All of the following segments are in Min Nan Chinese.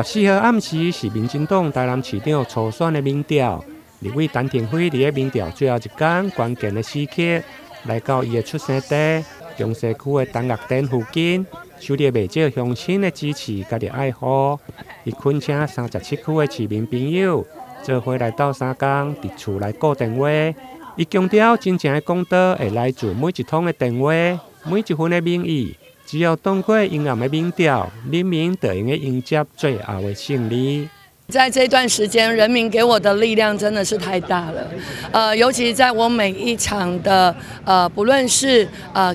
14號暗時是民進黨台南市長初選的民調，立委陳亭妃佇咧民調最後一工關鍵的時刻，來到伊的出生地中西區的陳樂天附近，收著袂少鄉親的支持佮著愛護。伊懇請37區的市民朋友做伙來鬥相共，佇厝內顧電話。伊強調，真正的公道會來自每一通的電話，每一份的民意。只要擋過陰暗的民調，人民就會用迎接最後的勝利。在這段時間，人民給我的力量真的是太大了。尤其在我每一場的不論是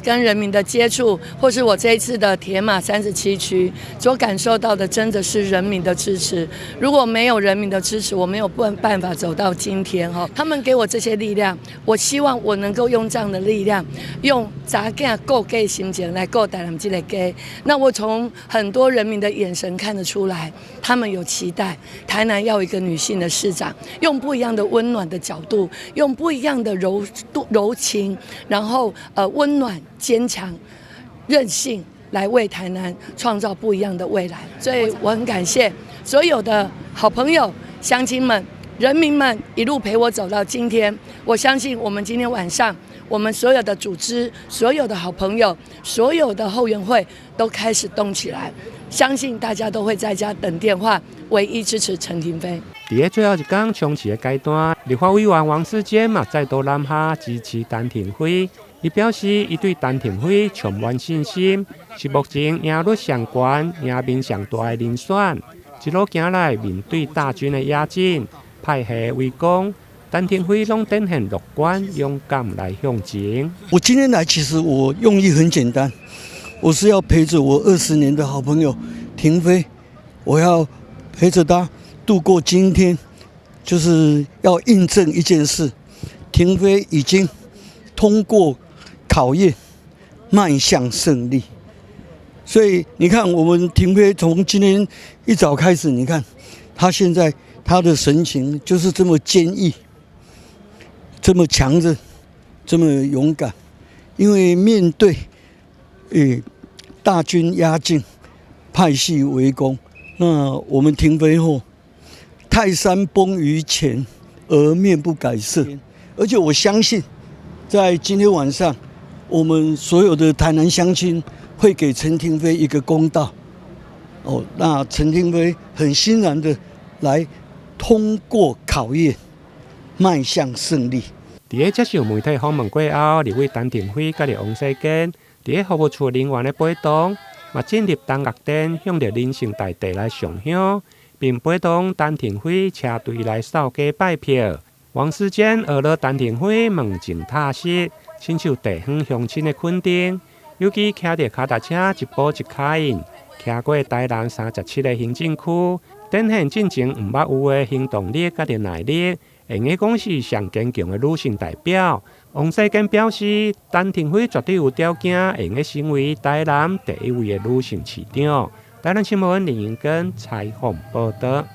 跟人民的接觸，或是我這一次的鐵馬37區，所感受到的真的是人民的支持。如果沒有人民的支持，我沒有辦法走到今天哈。他們給我這些力量，我希望我能夠用這樣的力量，用查囝顧家心情來顧台南這個家。那我從很多人民的眼神看得出來，他們有期待。台南要一個女性的市長，用不一樣的溫暖的角度，用不一樣的柔柔情，然後溫暖、堅強、韌性，來為台南創造不一樣的未來。所以我很感謝所有的好朋友、鄉親們、人民們一路陪我走到今天。我相信我們今天晚上，我們所有的組織、所有的好朋友、所有的後援會都開始動起來。相信大家都會在家等電話，唯一支持陳亭妃。佇咧最後一工衝刺的階段，立法委員王世堅嘛再度南下支持陳亭妃。伊表示，伊對陳亭妃充滿信心，是目前贏率上懸、贏面上大的人選。一路行來，面對大軍的壓境、派系圍攻，陳亭妃攏展現樂觀、勇敢來向前。我今天來，其實我用意很簡單。我是要陪着我20年的好朋友亭妃，我要陪着她度過今天，就是要印證一件事：亭妃已經通過考驗，邁向勝利。所以你看，我們亭妃從今天一早開始，你看她現在她的神情就是這麼堅毅，這麼強韌，這麼勇敢，因為面對大軍壓境，派系圍攻，那我們亭妃後，泰山崩於前而面不改色。而且我相信，在今天晚上，我們所有的台南鄉親會給陳亭妃一個公道。哦，那陳亭妃很欣然的來通過考驗，邁向勝利。佇咧接受媒體訪問過後，立委陳亭妃佮著王世堅，佇咧服務處人員的陪同，嘛進入陳樂天向著仁聖大帝來上香，並陪同陳亭妃車隊來掃街拜票。王世堅學了陳亭妃問情踏實，親受地方鄉親的肯定。尤其騎著跤踏車一步一跤印，騎過台南37個行政區，展現進前毋捌有的行動力佮著耐力，會用講是上堅強的女性代表。王世堅表示，陳亭妃絕對有條件會用成為台南第一位的女性市長。台南新聞林英根採訪報導。